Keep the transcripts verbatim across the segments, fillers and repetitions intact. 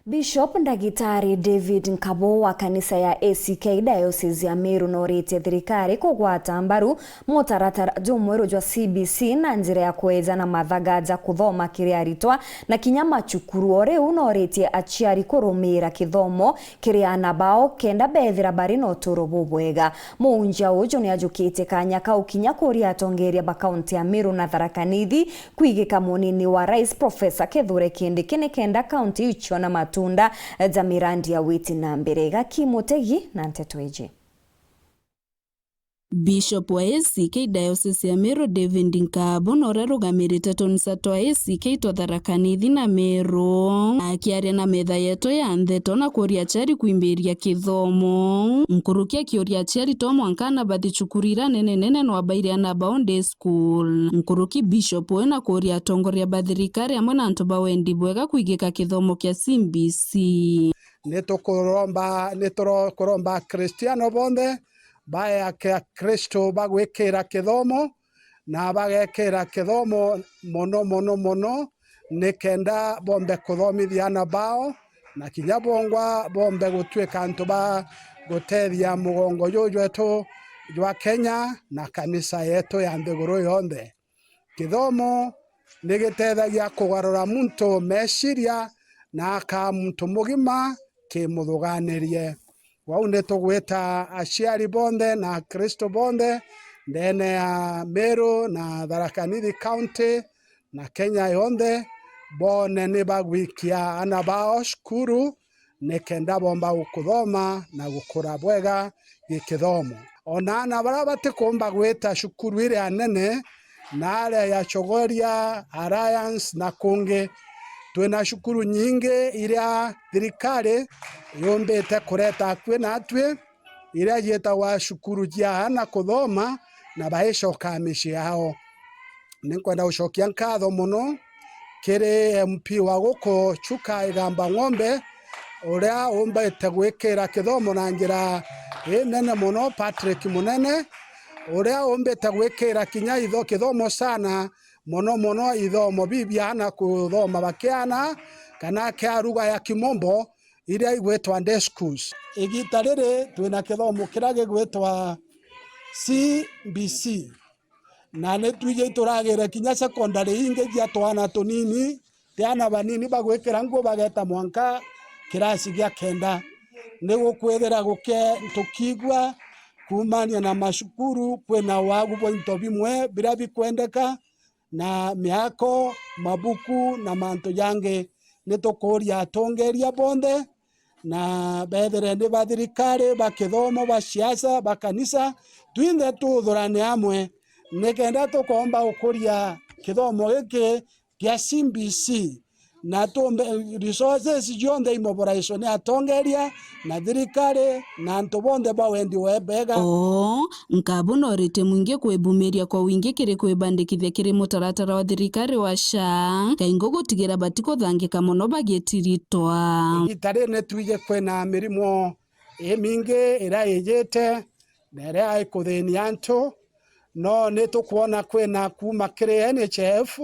Bishop Ndagitari David Nkabo wa kanisa ya A C K Diocese ya Meru noritie thirikari kugwata mbaru mutaratara jumweru jwa C B C na njira ya kweja na mathaga ja kuthoma kiri aritwa na kinya macukuru. O riu noritie aciari kurumiira kithomo kiri aana bao kenda beethira bari na uturo bubwega. Muunjia uju ni ajukitie kanya kau kinya kuria atongeeria ba kaunti ya Meru na Tharaka Nithi kwigika munini wa rais Professor Kithure Kindiki nikenda kaunti iu ciona matunda ja mirandi ya witi na mbere. Gaki Mutegi na nteto iji. Bishop wa A C K Diocese ya Meru David Nkabo nore arugamirite tunisa twa A C K twa Tharaka Nithi na Meru akiaria na metha yetu ya ntheto na kuria aciari kwimbiria kithomo. Nkuruki akiuria aciari to mwanka aana bathi cukuru ira nene nene no abaire aana bao day school. Nkuruki Bishop uyu na kuria atongoria ba thirikari amwe na antu ba wendi bwega kwigika kithomo kia C B C. Ni tukuromba, ni turo-, kuromba Akristiano bonthe bae Akristo bagwikira kithomo na bagekira kithomo mono, mono, mono, nikenda bombe kuthomithia aana bao, na kinya bongwa bombe gutuika antu ba gutethia mugongo juju jwetu jwa Kenya na kanisa yetu ya nthiguru yonthe. Kithomo ni gitethagia kugarura muntu meciria na akaa muntu mugima kimuthuganirie. Kwou ni tugwita aciari bonthe na Akristo bonthe ndene ya Meru na Tharaka Nithi County na Kenya yonthe, bone ni bagwikia aana bao cukuru nikenda bomba gukuthoma na gukura bwega gikithomo. Ona aana baria batikumba gwita cukuru iria nene na aria ya Chogoria, Alliance na kungi, twina cukuru nyingi iria thirikari yumbite kureta akui natwi, iria ciitagwa cukuru cia aana kuthoma na baicoka micii yao. Ninkwenda gucokia nkatho mono kiri M P wa guku Chuka Igamba Ng'ombe, uria umbite gwikira kithomo na njira inene mono, Patrick Munene, uria umbite gwikira kinya itho-, kithomo sana, mono mono ithomo bibiana kuthoma bakiana kana kia lugha ya Kimombo, iria igwitwa day schools. Igita riri twina kithomo kiria gigwitwa C B C, na ni twiji ituragire kinya secondary ingi cia twana tunini, ti ana banini bagwikira nguo bageta mwanka kirasi gia kenda. Ni gukwithira guke-, tukigua kuumania na macukuru kwina wagu bwa into bimwe biria bikwendeka, na miako, mabuku na mantu jangi. Ni tukuuria atongeeria bonthe, na beethire ni ba thirikari, ba kithomo, ba siasa, ba kanisa, twinthe tuthurane amwe nikenda tukomba gukuria kithomo giki kia C B C, na tumbe resources cionthe imoboraicwe ni atongeeria na thirikari na antu bonthe ba wendi wa bwega. Oo, Nkabo noritie mwingi kwibumiria kwa wingi kiri kwibandikithia kiri mutaratara wa thirikari wa SHA, kaingi gutigira batikuthangika mono bagitiritwa. Igita riri ni twiji kwina mirimo imingi iria ijite na iria ikuthinia antu, no ni tukwona kwina kuuma kiri N H I F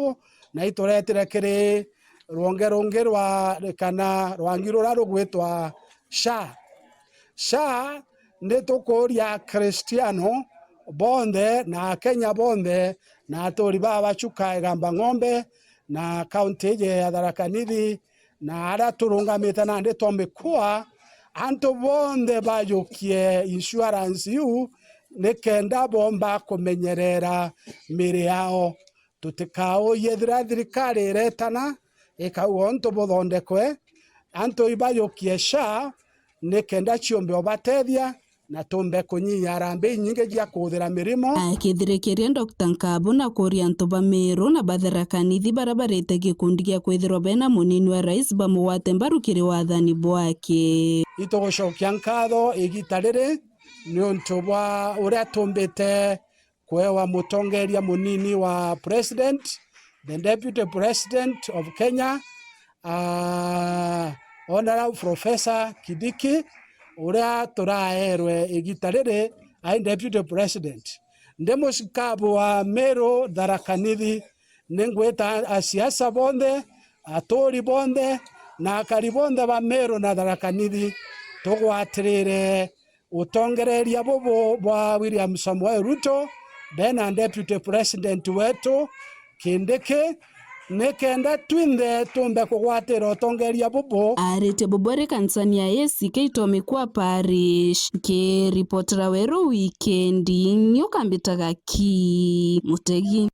na ituretire kiri rwonge rungi rwa, kana rwangi ruria rugwitwa SHA. SHA ni tukuuria Akristiano bonthe na Akenya bonthe na aturi baa ba Chuka Igamba Ng'ombe na kaunti iji ya Tharaka Nithi na aria turungamite nandi twa mikua, antu bonthe bajukie insurance iu nikenda bomba kumenyerera miiri yao. Tutikauye ethira thirikari iretana ikauga untu buthondekwe, antu ibajukie SHA nikenda ciumbe ubatethia na tumbe kunyia harambee inyingi cia kuuthira mirimo. Akithirikiria Doctor Nkabo na kuuria antu ba Meru na ba Tharaka Nithi baria barite gikundi gia kwithirwa bena munini wa rais bamugwate mbaru kiri wathani bwake. Itugucokia nkatho igita riri niuntu bwa uria tumbite kwewa mutongeria munini wa president, the deputy president of Kenya, ah, Honorable Professor Kindiki, uria turaerwe igita riri ai deputy president. Ndi mucikabu wa Meru Tharaka Nithi, ningwita asiasa bonthe, aturi bonthe, Na akari bonthe ba Meru na Tharaka Nithi, tugwatirire utongereria bubu bwa William Samoei Ruto, be na Deputy President wetu Kindiki, nikenda twinthe tumbe kugwatira utongeria bubu. Arite bubu ari kanisani ya A C K Tomikwa Parish. Nkiripotera Weru Wikendi, ngiuka mbitaga ki Mutegi.